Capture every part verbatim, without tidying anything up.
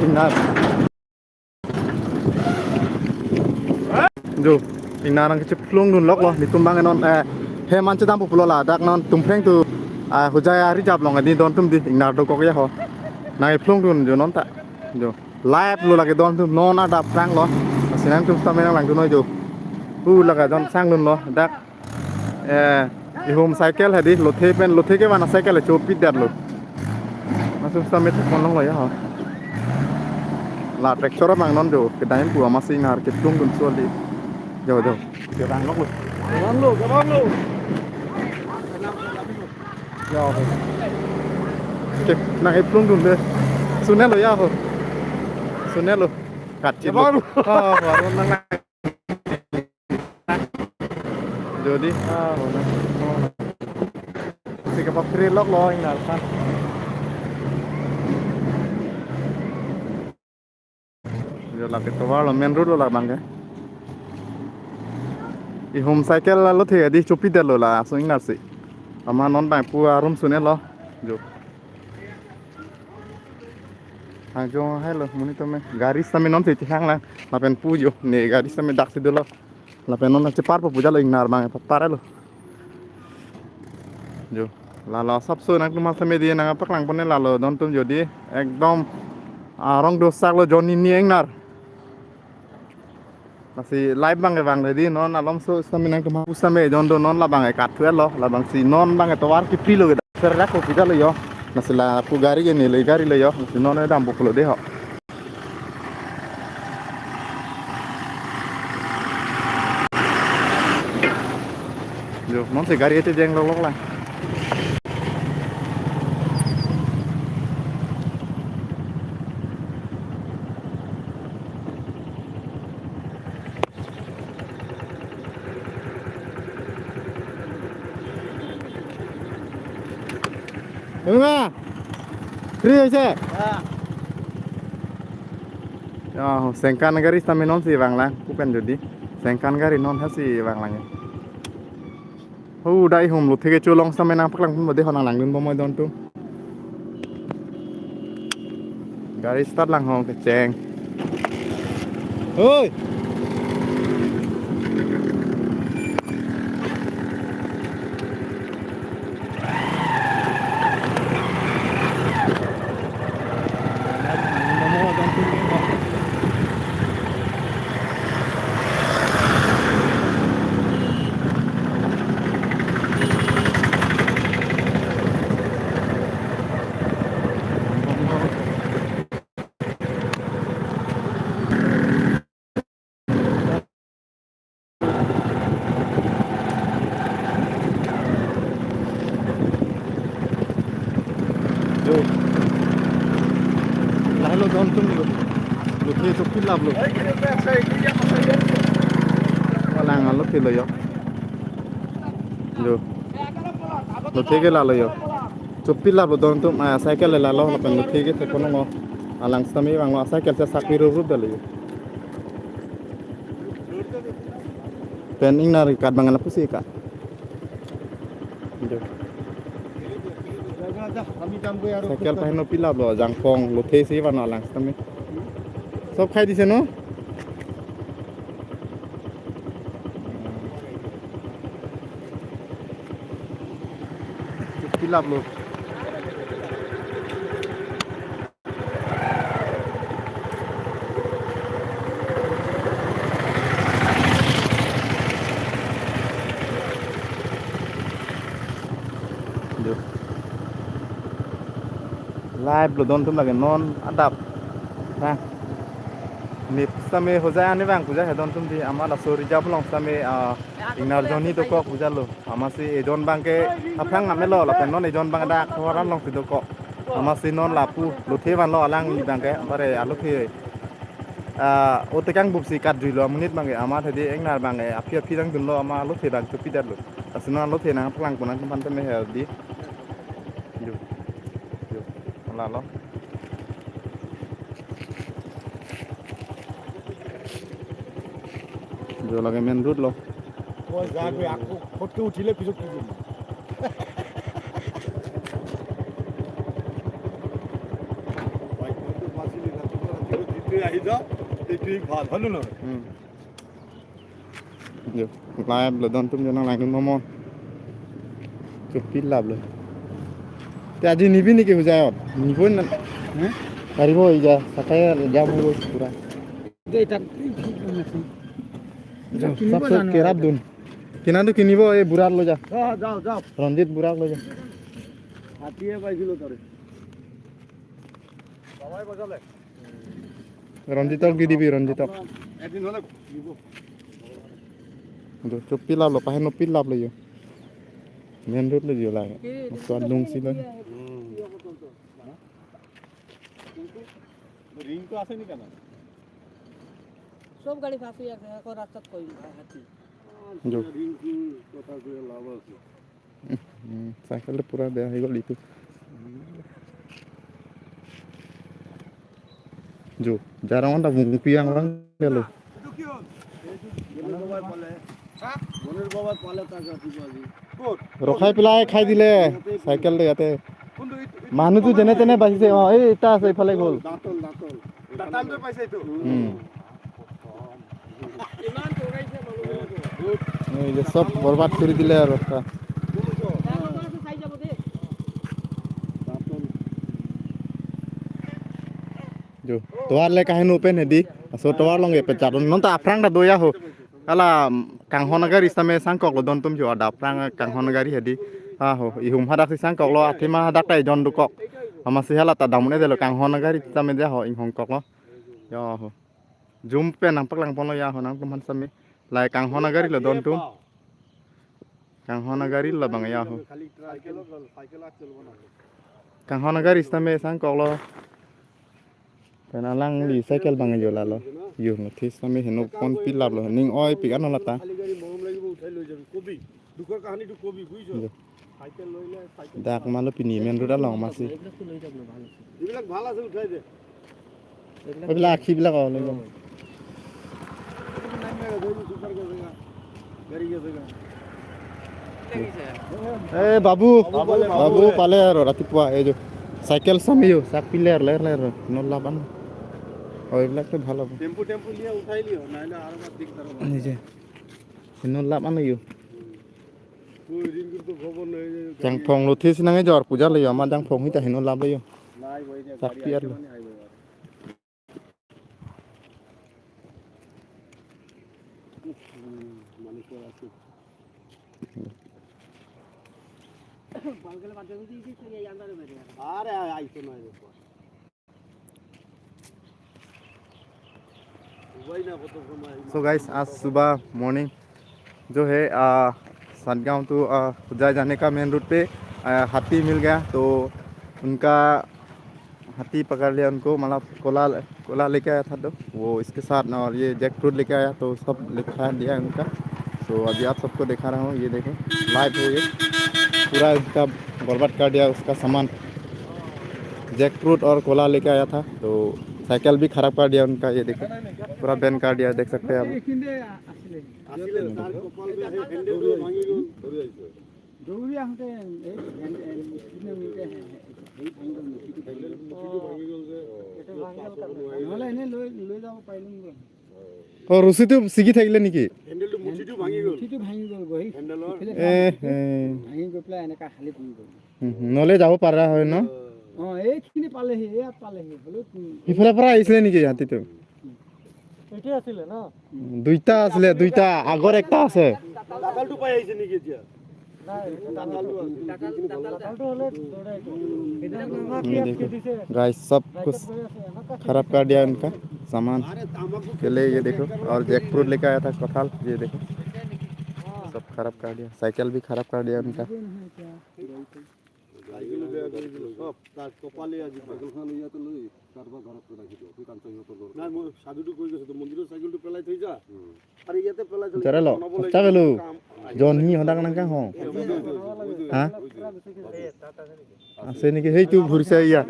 Ingnar. Jo, ingnar nangkachiphlung dunloklo, netum abang non, eh, hem an chedampo pulo ladak non Tumpreng to, ah, Hojai a-reserve along adi don atum di, ingnar dokok ya ho. Nangkephlung dun jo non ta. Jo, live lo lake don atum non adap pranglo. Lasi nangtum sitame nanglang dun noi jo. Pu lake don sang dunlo, dak. Eh, ihum cycle hadi, lothe pen, lothe kevan a-cycle chopidetlo. Laso sitame thek ponlonglo ya ho. La tractor abang non jo, kedam pu amatsi ingnar kephlung dun soli. Jo, jo. Kevang loklo. Kevang lo, kevang lo. Jo. Ke, nangkephlung dunde. Sunetlo ya ho. Sunetlo. Kat chit lo. Kevang lo. Ha, ha, nang Jodi. Ah, si kapapre loklo ingnar aphan. Jo, lake tovar lo, main road lo labang ke. Ihum cycle la lothe adi chopidetlo laso ingnarsi. Amat non abang pu arum sunetlo. Jo. Hangjo hailo monit tame. Gari sitame nonsi chehang lang. Lapen pu jo. Ne gari sitame daksi dolo. Lapen non cheparpo pu jalo ingnar abang paparlo. Jo. Lalo asapso nangtum sitame di nangpaklang ponne lalo don atum jodi. Ekdom arong dosak lo jonni ni ingnar. Lasi live abang kevang ready non alomso sitame nangtum pu sitame jon do non labang ke kat thulo labangsi non abang ke tovar kipri lo ke. Serdak ko pidetlo jo. Lasi lapu gari ke neli gari lo jo. Lasi non dampo pulo de ho. Jo, nonsi gari ete jeng lok lok lang. Emang? Free aja? Ya. Ya, sengkan gari sitame nonsi vanglang, bukan jodi. Sengkan gari non hasi vanglang ya. Ho, dai hum lo theke cholong sitame nangpaklang pun bade ho nanglang dun bomoi don atum. Gari start lang ho kecheng. Hoi. Jo. Lahelo don atum lo. Lothe chopilaplo. Alang alo thelo jo. Jo. Lothe ke lalo jo. Chopilaplo don atum, ah, cycle le lalo lapen lothe ke thek ponlo. Alang sitame vanglo, cycle si sakpi rup rup detlo jo. Pen ingnar kat abang lapusi ka. Jo. Cycle paheno pilaplo, jangphong, lothe si vano alang sitame. Sob khai dise no? Pilaplo. Jo. Live lo don atum lake non adap. Ha. Ne sitame Hojai ani vang puja he don atum di amat laso reserve along sitame, ah, ingnar jonni dokok puja lo. Amatsi ejon abang ke aphrang amelo lapen non ejon abang dak horan alongsi dokok. Amatsi non lapu lothe vanlo alang ni abang ke, bare alothe, ah, otekang bupsi kat juilo amonit abang ke, amat hedi ingnar abang ke aphi aphi nangdunlo amat alothe abang chopidetlo. Lasi non alothe nangpaklang pon nangtum aphan tame he di. Jo. Jo. Lalo. Jo, lake main road lo. Oi, ja, gue aku photo uthile pisok tuju. Ei, ahi ja, ei, ei, bhal, bhal no? Hmm. Jo, live lo don atum jo nang langdun momon. Chopilap lo. Te aji nibi niki hujai ot? Nibo na, eh? Paribo ija, sakai jam hobo pura. Dei tak. Jo, kinibo sab lano kerap dun. Kinan tu kinibo, eh, burar lo ja. Jao, jao, jao. Ranjit burar lo ja. Hati e pai kilo tare. Ranjit ok di dibi, Ranjit ok. একদিন হলে দিব। Jo, chopilap lo, pahen nopilap lo jo. Main road lo jo la. Soal lungsi lo. হুম। রিং তো আছে নি কেন? সব গাড়ি ফাঁসি আছে, এখন রাস্তাত কই হাতি। Jo. রিং কি কথা কই লাভ আছে? Hmm, cycle pura beya hoi gol itu. Jo, jarang anta bung piyang orang ya lo. Rokhai pelai khai dile, cycle de yate. Manu tu jene tene basi se, oh, eh, ita se phale gol. দাঁতল, দাঁতল। দাঁতলটো পাইছে এইটো। Hmm. এই যে সব বরবাদ করে দিলে আর একটা। Jo, tovar le kahin open hedi. So tovar along e pechat. Non ta aphrang ta doya ho. Hala kanghon agari same sangkok lo don atum jo ada aphrang kanghon agari hedi. Ah ho, ihum hadak si sangkok lo, athema hadak ta ijon dokok. Amatsi hala ta damun e delo kanghon agari same dia ho inghong kok lo. Ya ho. Jum pen nangpaklang ponlo ya ho nangtum aphan same. Lai kanghon agari lo don atum. Kanghon agari lo bang ya ho. Kanghon agari same sangkok lo. Pen alangli cycle bang jo la lo. Yo notice same heno pon pilap lo. Ning oi pik ano lata. দুখৰ কাহিনীটো কবি, বুজিছ? Jo. Cycle লৈলে, cycle dak malo pini main road along masi. এইবিলাক তো লৈ যাবলৈ ভাল আছে। এইবিলাক ভাল আছিল, উঠাই দে। এইবিলাক এইবিলাক আখি বিলাক অ, লৈ যাম। এইটো নাই, নাই, ধৰি ছুপাৰ গেছ এগা। গাড়ী গেছ এগা। এই বাবু, বাবু, বাবু। বাবু পালে আৰু ৰাতিপুৱা এই যে চাইকেল চামিও, চাক পিলে আৰু লেৰ লেৰ আৰু। নলাবান। অ, এইবিলাকতো ভাল হ'ব। টেম্পু, টেম্পু লিয়া উঠাই লিও, নাইলে আৰু বাদ দিগদাৰ হ'ব। নিজে। Heno lap ano yo. Jangphong lo this nang ejor puja lo yo, ama Jangphong hita heno lap lo yo. Sakpi ar lo. So guys, आज सुबह मॉर्निंग जो है, आ, सातगांव टू, आ, खुजाई जाने का मेन रूट पे, आ, हाथी मिल गया, तो उनका हाथी पकड़ लिया उनको, मतलब कोला, कोला लेके आया था, तो वो इसके साथ ना, और ये जैकफ्रूट लेके आया, तो सब लिखा दिया उनका। तो अभी आप सबको दिखा रहा हूँ, ये देखो, लाइव है ये, पूरा इसका बर्बाद कर दिया उसका सामान। जैकफ्रूट और कोला लेके आया था, तो साइकिल भी खराब कर दिया उनका। ये देखो, पूरा बेंड कर दिया, देख सकते हैं आप। দৌৰি আহোঁতে এই হেণ্ড-, হেণ্ড-, হেৰি ভাঙি গ'ল, মুঠিটো ভাঙি গ'ল। এইটো ভাঙি গ'ল কাৰণে। নহ'লে এনেই লৈ, লৈ যাব পাৰিলোঁগৈ। অ, ৰছীটো ছিগি থাকিলে নেকি? হেণ্ডেলটো মুঠিটো ভাঙি গ'ল। মুঠিটো ভাঙি গ'লগৈ। হেণ্ডেলৰ? ইফালে এ, এ। ভাঙি গৈ পেলাই এনেকা হালি ভাঙি গ'ল। হুম, হুম। নহ'লে যাব পাৰা হয় ন? অ, এইখিনি পালেহি, এয়া পালেহি। হ'লেও, উম, সিফালৰ পৰা আহিছিলে নেকি হাতীটো? এইটোৱে আছিলে ন? দুইটা আছিলে, দুইটা। আগৰ একটা আছে। দাতালটো পাই আহিছে নেকি এতিয়া? নাই, দাতালটো আছে। দাতালটো হ'লে দৌৰে। ये देखो, गाइस, सब कुछ खराब कर दिया इनका सामान। के लिए ये देखो, और जैकफ्रूट लेके आया था, कटहल, ये देखो, सब खराब कर दिया। साइकिल भी खराब कर दिया इनका। চাইকেলো বেয়া কৰি দিলে, চব তাৰ কপালে আজি। চাইকেলখন ইয়াতে লৈ কাৰোবাৰ ঘৰত ৰাখি দিয়ক, সি কাঞ্চন সিহঁতৰ ঘৰত। নাই, মই চাবিটো কৈ গৈছোঁ, তো মন্দিৰৰ চাইকেলটো পেলাই থৈ যা। উম। আৰু ইয়াতে পেলাই থৈ জৰে ল, বনাব সঁচা লাগিব। বোলো। কাম। জনহি সদাক নাকা হওঁ। হা? আছে নেকি? সেইটো ঘূৰিছে ইয়া।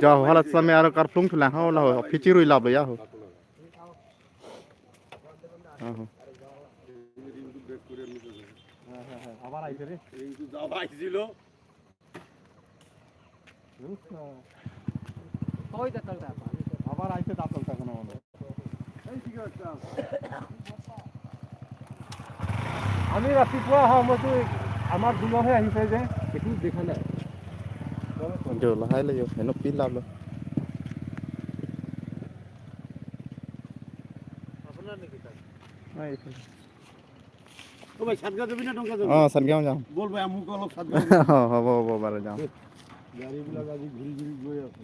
যা, হালত চামে আৰু কাৰ ফ্লুং থুলা, হা, ওলা, হয়। ফিচি ৰৈ লাভ, ইয়া, হয়। আহো। আবার আইছে রে। রিংকু যাও আইছিল। আবার আইছে দাঁতল তখন আমাদের। এই ৰাতিপুৱা অহা সময়তো আমাৰ দুজনহে আহিছে যে, একো দেখা নাই। Jo, lahai le jo, heno pilap lo. আপোনাৰ নেকি তাত? Ai, এইফালে। অ ভাই, সাতগাঁও যাবি না টংকা যাবি? অ, সাতগাঁও যাম। বল ভাই, আমুক অলপ সাতগাঁও। অ, হ'ব, হ'ব, বাৰু যাম। গাড়ীবিলাক আজি ঘূৰি ঘূৰি গৈ আছে।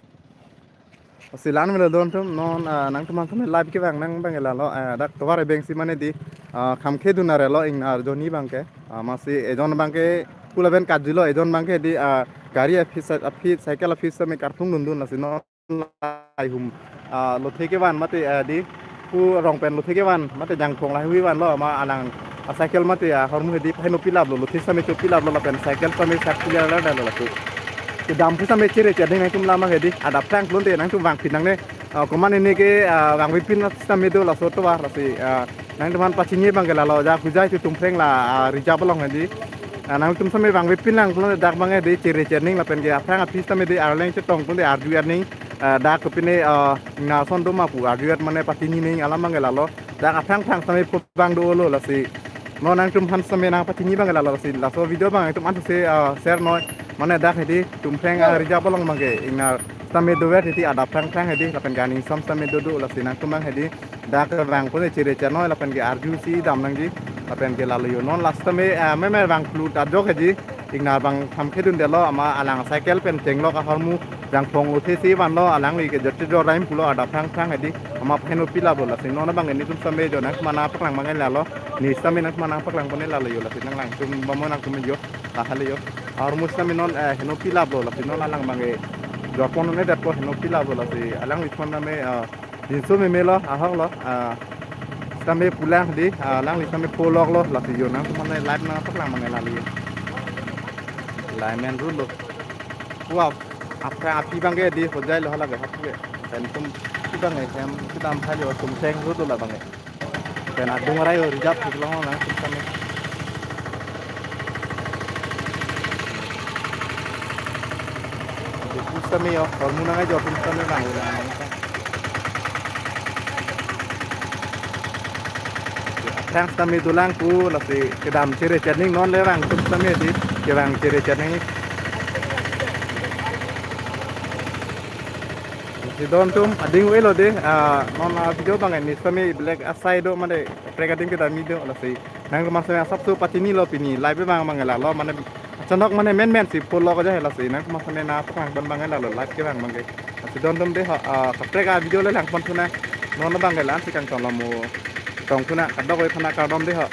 Silan melo don atum non, ah, nangtum aphan live kevang nang abang ke lalo, ah, dak tovar ebeng si mane di, ah, kham khedun arlo ingnar jonni abang ke, ah, masi ejon abang ke pula pen katjilo, ejon abang ke di, ah, gari aphi sa-, aphi cycle aphi sitame karplung dundun lasi non lahai hum, ah, lothe kevan mate, ah, di pu rong pen lothe kevan mate jangphong lahai hui vanlo ama alang, ah, cycle mate, ah, ahormu hedi heno pilap lo, lothe sitame cho pilap lo lapen cycle sitame sat clear la dalo lasi. Kedam pu sitame chere cheding nangtum lama hedi adap tang plon te nangtum vangpin nangne. Ah, komat nini ke, ah, vangvepin sitame do laso tovar lasi, ah, nangtum aphan pachini abang ke lalo ja hujai tu Tumpreng la, ah, reserve along hedi. Ah, nangtum sitame vangvepin lang plon dak abang hedi chere chening lapen ke aphrang aphi sitame di arleng chetong plon de arju arning, ah, dak kopine, ah, nason do ma pu arju at mane pachini ning alam abang ke lalo. Dak aphrang aphrang sitame phu abang dolo lasi. Non nangtum aphan sitame nangpachini abang ke lalo lasi. Laso video abang nangtum an se, ah, share noi. Mane dak hedi Tumpreng, ah, reserve along abang ke ingnar sitame dover hedi adap aphrang aphrang hedi lapen ke aning som sitame dodo lasi nangtum abang hedi dak vang pune chere chenoi lapen ke arju si dam nangji lapen ke lalo jo non last sitame, ah, meme vang plut ajok hedi ingnar abang kham khedun delo ama alang cycle pen chenglok ahormu jangphong lothe si vanlo alangli ke jote joraim pulo adap aphrang aphrang hedi ama heno pilap lo lasi non abang ke netum sitame jo nangtum aphan paklang abang ke lalo ne sitame nangtum aphan paklang pone lalo jo lasi nang langtum bamo nangtum jo lahai le jo ahormu sitame non, eh, heno pilap lo lasi non alang abang ke jor pon ne det ko heno pilap lo lasi alangli thon name, eh, Jinso meme lo, ahok lo, ah, sitame pulang di, ah, alangli sitame pholok lo, lasi jo nangtum aphan live nangpaklang abang ke lali. Lai main road lo. Wah, aphrang aphi abang ke di hojai lo hala ke hap ke. Pen tum aphi abang ke hem kedam thai jo Tumpreng road lo la abang ke. Pen adung arai jo reserve thik long nangtum sitame. Di pu sitame jo, ahormu nang ajo pu sitame bang ulang nang. Aphrang sitame dolang pu, lasi kedam chere chening non le vang atum sitame di, kevang chere chening. Si don atum ading ave lo de, ah, non, ah, video abang ne sitame black asai do mane kaprek ading kedam ni do lasi. Nangtum aphan sitame asapso pachini lo pini, live abang abang ke lalo mane Achanok mane men men si pholok aja hela si nangtum aphan sitame nangpaklang pon abang ke lalo live kevang abang ke. Si don atum de ho, ah, kaprek a video le lang pon thu nang. Non abang ke la-an si kangtong lo mo. Tong thu nang kadokave aphan kardom de ho.